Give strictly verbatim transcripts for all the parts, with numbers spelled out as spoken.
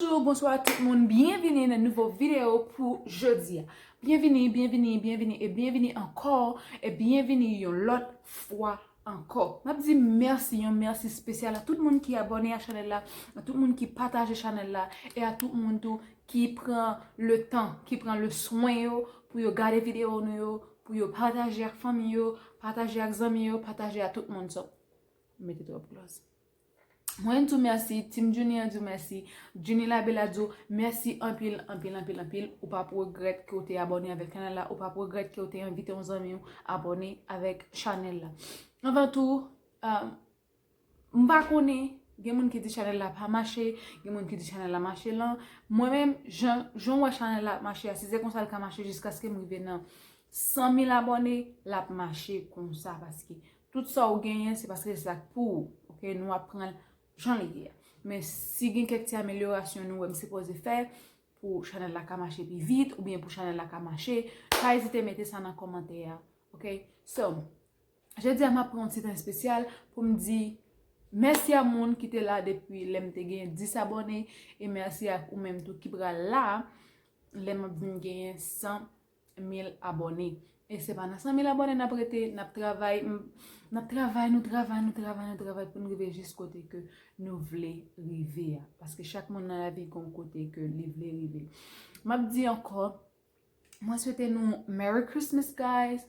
Bonjou, bonswa tout moun. Byenvini nan nouvo videyo pou jodi a. Byenvini, byenvini, byenvini e byenvini ankò e byenvini yon lòt fwa ankò. M ap di mèsi, yon mèsi espesyal a tout moun ki abòne a chanèl la, a tout moun ki pataje chanèl la e a tout moun tou ki pran le tan, ki pran le swen yo pou yo gade videyo nou yo, pou yo pataje ak fanmi yo, pataje ak zanmi yo, pataje a tout moun. So, mete twòp gloz. Mwen di w mèsi, Team Junie an di w mèsi, Junie Labella di w mèsi anpil, anpil, anpil, anpil. Ou p ap regrèt ke w te abòne avèk chanèl la, ou p ap regrèt ke w te envite yon zanmi w abòne avèk chanèl la. Anvan tou, um, m pa konnen, gen moun ki di chanèl la pa mache, gen moun ki di chanèl la mache lan. Mwen menm, jan, jan w wè chanèl la ap mache a, si se konsa l ka mache jiskaske m rive nan san mil abòne, l ap mache konsa, paske tout sa w genyen, se paske se sa k pou ou. Ok, nou ap pran l jan li ye a. Men si gen kèk ti amelyorasyon nou wè m sipoze fè pou chanèl la ka mache pi vit, oubyen pou chanèl la ka mache, pa ezite mete sa nan kòmantè a. Ok? So, jodi a m ap pran yon ti tan espesyal pou m di mèsi a moun ki te la depi lè m te gen dis abòne, e mèsi ak ou menm tou ki pral la lè m ap vin genyen san mil abòne. E se pa nan san mil abòne n ap rete, n ap travay, m, n ap travay, nou travay, nou travay, nou travay pou n rive jis kote ke nou vle rive a. Paske chak moun nan lavi gen yon kote ke li vle rive. M ap di ankò, mwen swete nou Merry Christmas, guys.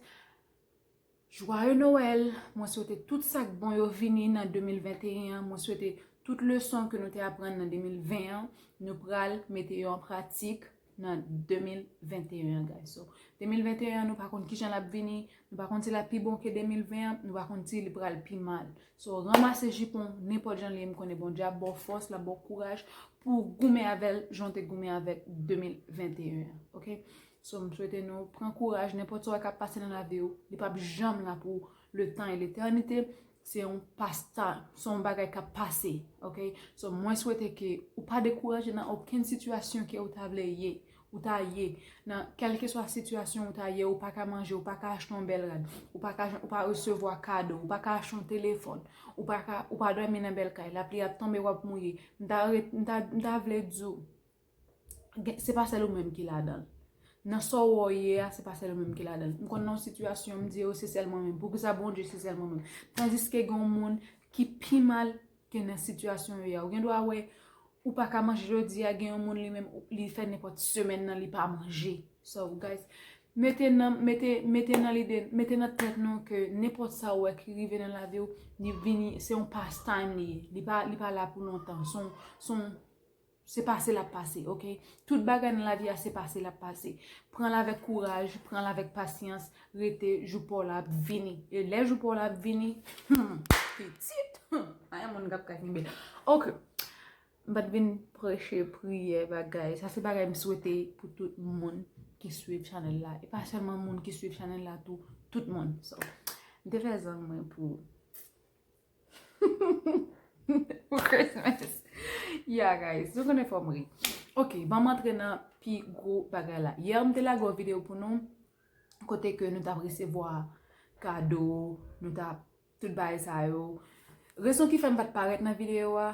Joyeux Noël. Mwen swete tout sa k bon yo vini nan de mil venteyen an. Mwen swete tout leson ke nou te aprann nan de mil ven an, nou pral mete yo an pratik nan de mil venteyen an, guys. So, de mil venteyen an, nou pa konn kijan l ap vini, nou pa konn si l ap pi bon ke de mil ven an, nou pa konn si li pral pi mal. So, ranmase jipon, nenpòt jan li ye, m konnen Bondye ap ba w fòs, l ap ba w kouraj pou w goumen avè l, jan w te goumen avèk de mil venteyen an, ok? So, m swete nou pran kouraj, nenpòt sa w wè k ap pase nan lavi w, li p ap janm la pou le tan e letènite. Se yon pastan, se yon bagay k ap pase, ok? So, mwen swete ke ou pa dekouraje nan okenn sitiyasyon ke ou ta vle ye, ou ta ye. Nan kèlkeswa sitiyasyon ou ta ye, ou pa ka manje, ou pa ka achte yon bèl rad, ou pa ka, ou pa resevwa kado, ou pa ka achte yon telefòn, ou pa ka, ou pa dòmi nan bèl kay, lapli ap tonbe, w ap mouye. M ta ret, m ta, m ta vle di w, gen, se pa sèl ou menm ki ladan l. Nan sa w wè w ye a, se pa sèl ou menm ki ladan l. M konn nan yon sitiyasyon, m di, "O, se sèl mwen menm. Poukisa Bondye se sèl mwen menm?" Tandiske gen yon moun ki pi mal ke nan sitiyasyon yo ye a. Ou gen dwa wè, ou pa ka manje jodi a, gen yon moun li menm, li fè nenpòt semèn nan, li pa manje. So, guys, mete nan, mete, mete nan lide, mete nan tèt nou ke nenpòt sa w wè ki rive nan lavi w, li vini, se yon pastime li ye. Li pa, li pa la pou lontan. Se yon, se yon Se pase l ap pase, ok? Tout bagay nan lavi a se pase l ap pase. Pran l avèk kouraj, pran l avèk pasyans, rete jou pa w la ap vini. E lè jou pa w la ap vini, hmm, pitit, hmm, pa gen moun k ap ka kenbe l. Ok. M pa t vin preche priyè bagay. Sa se bagay m swete pou tout moun ki swiv chanèl la. E pa sèlman moun ki swiv chanèl la tou, tout moun. So, m te fè zang mwen pou pou Christmas. Yeah, guys, nou konnen fò m ri. Ok, ban m antre nan pi gwo bagay la. Yè, m te lage yon videyo pou nou, kote ke nou t ap resevwa kado, nou t ap tout bagay sa yo. Rezon ki fè m pa t parèt nan videyo a,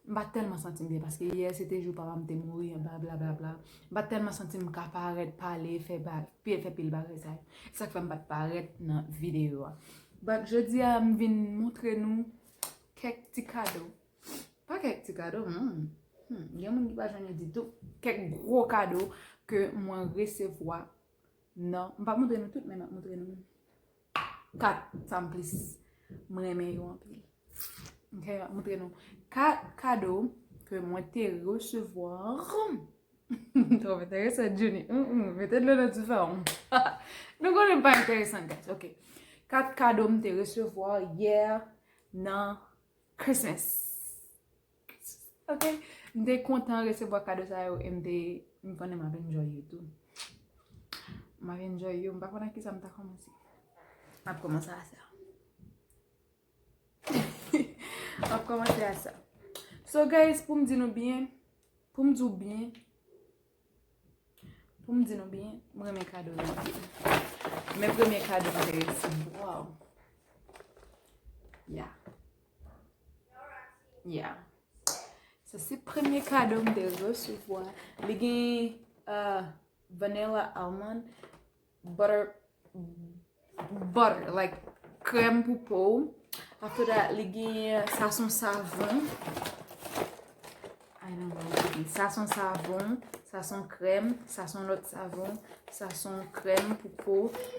m pa t tèlman santi m byen, paske yè se te jou papa m te mouri, bla, bla, bla, bla. M pa t tèlman santi m ka parèt, pale, fè ba-, pi, fè pil bagay sa yo. Se sa k fè m pa t parèt nan videyo a. But jodi a, m vin montre nou kèk ti kado. Pa kèk ti kado, hmm. Hmm, gen moun ki pa jwenn yo ditou. Kèk gwo kado ke mwen resevwa nan, m p ap montre nou tout, men m ap montre nou kat sa m plis, m renmen yo anpil. Ok, m ap montre nou kat kado ke mwen te resevwa. Twòp enteresan, Junie. Mm, mm, mete dlo nan dife a. Nou konnen m pa enteresan, guys. Ok. Kat kado m te resevwa yè nan Christmas. Ok. M te kontan resevwa kado sa yo e m te, m konnen m ap enjoy yo tou. M ap enjoy yo. M pa konn ak kisa m ta kòmanse. M ap kòmanse a sa. M ap kòmanse a sa. So, guys, pou m di nou byen, pou m di w byen, pou m di nou byen, m renmen kado yo anpil. Men premye kado m te resevwa. Yeah. Yeah. Sa se premye kado m te resevwa. Li gen uh, vanilla almond, butter, butter, like krèm pou po. After that, li gen, sa se yon savon. I don't know. Sa se yon savon, sa se yon krèm, sa se yon lòt savon, sa se yon krèm pou po,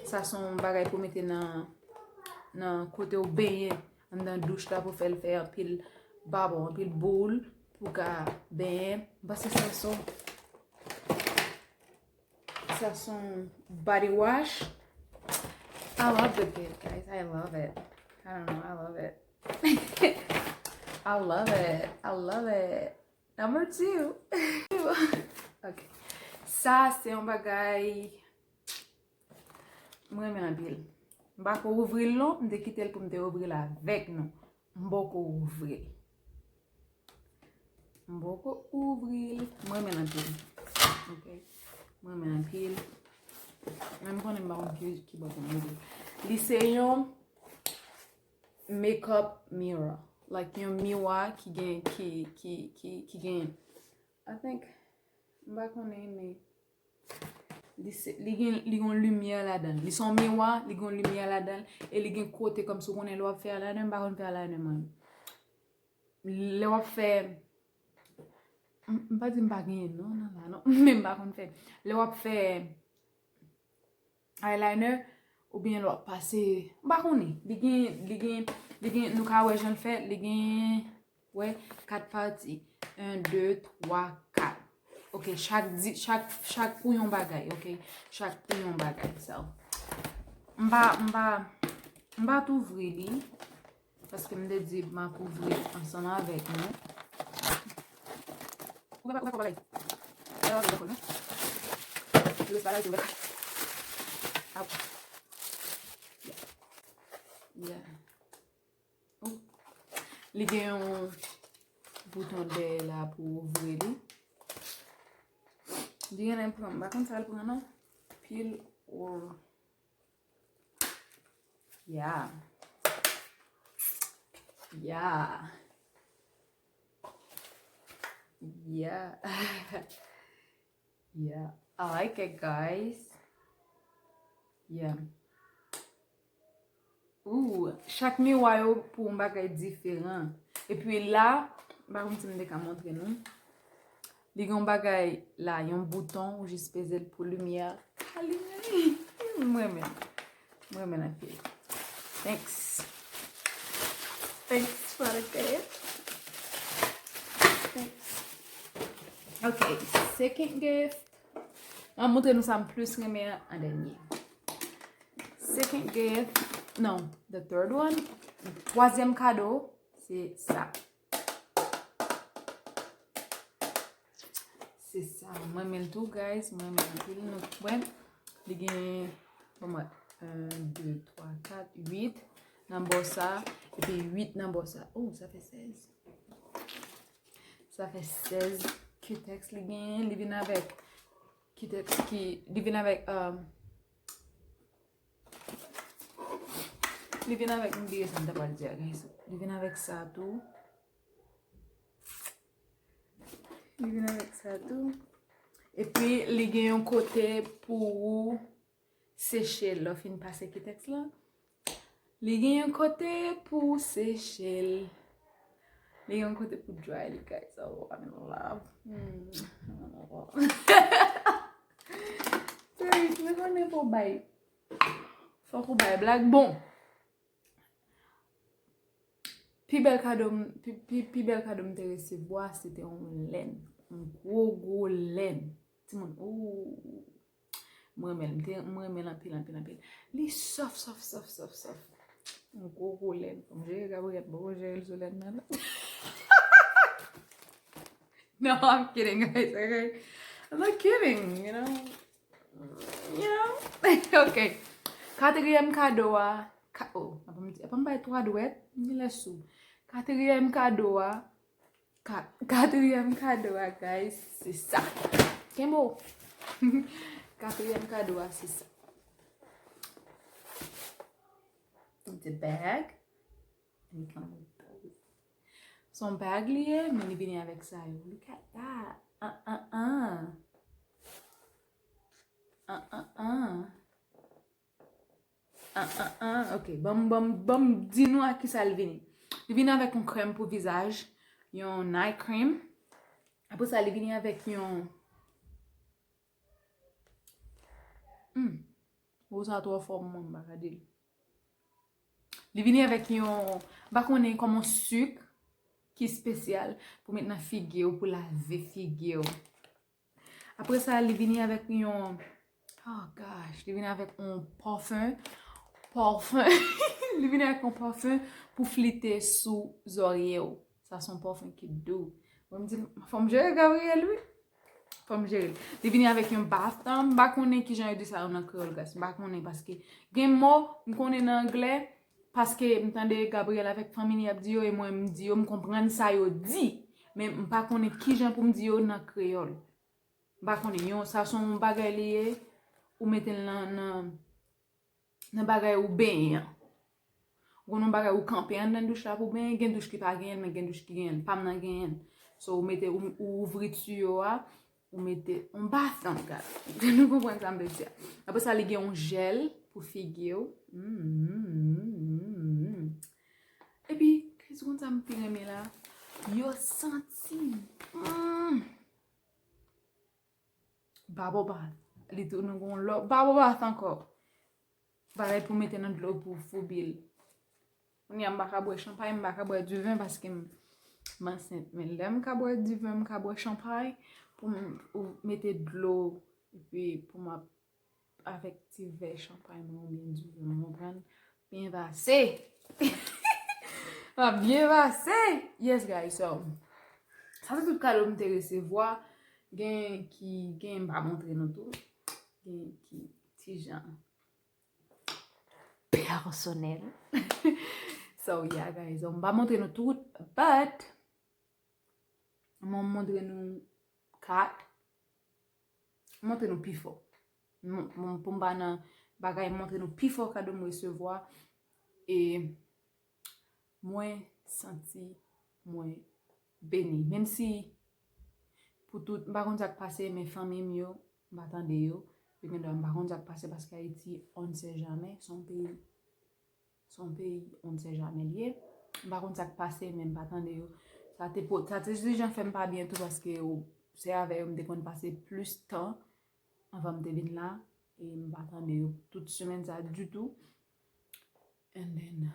sa se yon bagay pou mete nan, nan kote w benyen anndan douch la pou fè l fè anpil babon, anpil boul pou ka benyen. M panse sa se yon, sa se yon body wash. I love the gift, guys. I love it. I don't know. I love it. I love it. I love it. Number two. Ok. Sa se yon bagay mwen renmen anpil. M pa ko ouvri l non, m te kite l pou m te ouvri l avèk nou. M poko ouvri l. M poko ouvri l. Mwen renmen l anpil. Ok. Mwen renmen l anpil. Menm konnen m pa konn ki, ki bò pou m ouvri l. Li se yon makeup mirror. Like yon miwa ki gen, ki, ki, ki, ki gen, I think, m pa konnen, men li se, li gen, li gen yon limyè ladan l. Li se yon miwa, li gen yon limyè ladan l, e li gen kote kòmsi w konnen lè w ap fè eyeliner, m pa konn fè eyeliner mwen. Lè w ap fè, m, m pa di m pa genyen non nan la non, men m pa konn fè. Lè w ap fè eyeliner, oubyen lè w ap pase, m pa konnen. Li gen, li gen, li gen, nou ka wè jan l fèt, li gen, wè, kat pati. En, de, twa, kat. Ok, chak di, chak, chak pou yon bagay, ok? Chak pou yon bagay, so. M pa, m pa, m pa t ouvri li, paske m te di m ap ouvri ansanm avèk nou. Ouvè pa, ouvè pa bagay. Ouvè pa bagay, non? Li res bagay, ouvè. Aw. Yeah. Yeah. Oh. Li gen yon bouton dèyè la pou ouvri li. Li genlè pran, m pa konn sa l pran non. Pil ou. Yeah. Yeah. Yeah. Yeah. I like it, guys. Yeah. Ooh, chak miwa yo pou yon bagay diferan. Epi la, m pa konn si m te ka montre nou. Li gen yon bagay la, yon bouton, ou jis peze l pou limyè a alimen. Mwen menm. Mwen renmen l anpil. Thanks. Thanks for the gift. Thanks. Ok, second gift. Mwen montre nou sa m plis renmen an, an dènye. Second gift, non, the third one. Twazyèm kado, se sa. Se sa. Mwen renmen l tou, guys. Mwen renmen l anpil. Nou wè, li gen, bon, mwen, en, de, twa, kat, uit nan bò sa, epi uit nan bò sa. Oh, sa fè sèz. Sa fè sèz Q-Tex li genyen. Li vin avèk Q-Tex ki, li vin avèk, um, li vin avèk, m bliye sa m ta pral di a, guys. Li vin avèk sa tou. Li vin avèk sa tou. Epi, li gen yon kote pou ou seche l lè w fin pase Q-Tex la. Li gen yon kote pou seche l. Li gen yon kote pou dry li, guys. Oh, I'm in love. Mm, I'm in love. Serious, mwen konnen pou bay. Fòk ou bay blag. Bon. Pi bèl kado m, pi, pi, pi bèl kado m te resevwa, se te yon lèn. Yon gwo, gwo lèn. Timoun, ooh. Mwen renmen l, m te, mwen renmen l anpil, anpil, anpil. Li soft, soft, soft, soft, soft. Yon gwo, gwo lèn. Fò m jere Gabriel, m poko jere l sou lèn nan, non. No, I'm kidding, guys, okay? I'm not kidding, you know? You know? Ok. Katriyèm kado a, ka, oh, apa m, apa m bay twa dwèt? M genlè sou. Katriyèm kado a, ka, katriyèm kado a, guys, se sa. Kenbe w. Katriyèm kado a, se sa. The bag. And come with those. Se yon bag li ye, men li vini avèk sa yo. Look at that. An, an, an. An, an, an. An, an, an. Ok, ban m, ban m, ban m di nou a ki sa l vini. Li vini avèk yon krèm pou vizaj, yon night cream. Apre sa, li vini avèk yon, hmm, mo sa twò fò pou mwen, m pa ka di l. Li vini avèk yon, m pa konnen, kòman, sik ki espesyal pou met nan figi w, pou lave figi w. Apre sa, li vini avèk yon, oh gosh, li vini avèk yon pòfen, pòfen, li vini avèk yon pòfen pou flite sou zòrye w. Sa se yon pòfen ki dou. Mwen, m di, fò m jere Gabriel, wi. Fò m jere l. Li vini avèk yon bath, m pa konnen kijan yo di sa yo nan kreyòl, guys. M pa konnen, paske gen mo m konnen nan anglè, paske m tande Gabriel avèk fanmi li ap di yo, e mwen m di yo, m konprann sa yo di, men m pa konnen kijan pou m di yo nan kreyòl. M pa konnen, yon, sa se yon bagay li ye, ou mete l nan, nan, nan bagay ou benyen an. Ou konn yon bagay ou kanpe anndan douch la pou benyen, gen douch ki pa genyen l, men gen douch ki genyen l. Pa m nan genyen l. So, ou mete, ou, ou ouvri tiyo a, ou mete yon baton, gad. Nou konprann sa m vle di a. Apre sa, li gen yon jèl pou figi w. Mm, mm, mm, mm, mm. Epi, ki konn sa m pi renmen la? Yo santi. Mm. Bubble bath. Li tou nou gon lò. Bubble bath ankò. Bagay pou mete nan dlo pou foubi l. Kounye a m pa ka bwè chanpay, m pa ka bwè diven paske m, m ansent. Men lè m ka bwè diven, m ka bwè chanpay pou m ou mete dlo epi pou m ap avèk ti vè chanpay mwen oubyen diven, m konprann. Byen pase. M ap byen pase. Yes, guys, so. Sa se tout kado m te resevwa. Gen ki, gen m pa montre nou tou. Gen ki ti jan pèsonèl. So, yeah, guys, so, m pa montre nou tout, but mwen montre nou kat. Montre nou pi fò. Pou m pa nan bagay, montre nou pi fò kado m resevwa. E mwen santi mwen beni. Menm si pou tout, m pa konn sa k pase, men fanmi m yo, m pa tande yo. Yo gen dwa, m pa konn sa k pase paske Ayiti, on ne sait jamais, se yon peyi, se yon peyi, on ne sait jamais li ye. M pa konn sa k pase, men m pa tande yo. Sa te, sa te jis jan fè m pa byen tou paske se avè yo m te konn pase plis tan anvan m te vin la. E m pa tande yo tout semèn sa ditou. And then,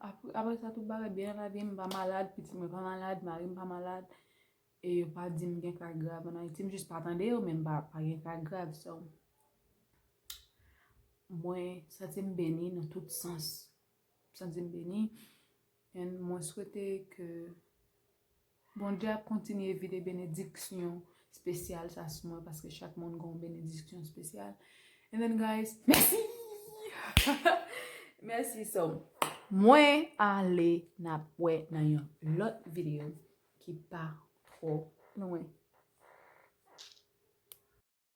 apre, apre sa, tout bagay byen nan lavi, m pa malad, pitit mwen pa malad, mari m pa malad. E yo pa di m gen ka grav an Ayiti, m jis pa tande yo, men m pa, pa gen ka grav, so. Mwen santi m beni nan tout sans. M santi m beni. And mwen swete ke Bondye ap kontinye vide benediksyon espesyal sa sou mwen, paske chak moun gen yon benediksyon espesyal. And then, guys, mèsi! Mèsi, so. Mwen ale n ap wè nan yon lòt videyo ki pa twò lwen.